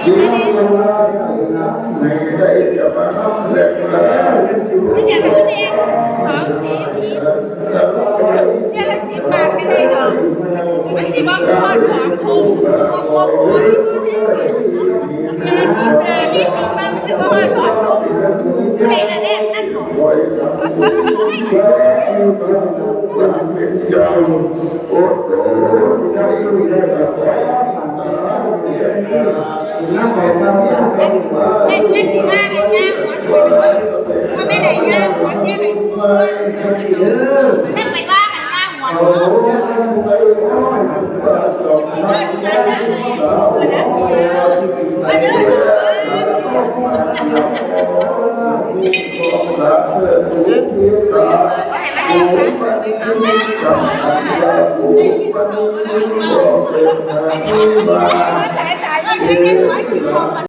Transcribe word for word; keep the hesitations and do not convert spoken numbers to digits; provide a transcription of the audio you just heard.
ไม่อยากซื้อเองสองสีสีเดือนละสิบบาทก็ได้ดอกมันสิบ่พอสองถุงบ่ครบถุงเดือนละสิบบาทนี่สิมันสิบ่พอสองถุงผู้ใดละแนมนั่นหนอ ตายตายก็ยังไม่ไหวกินของมัน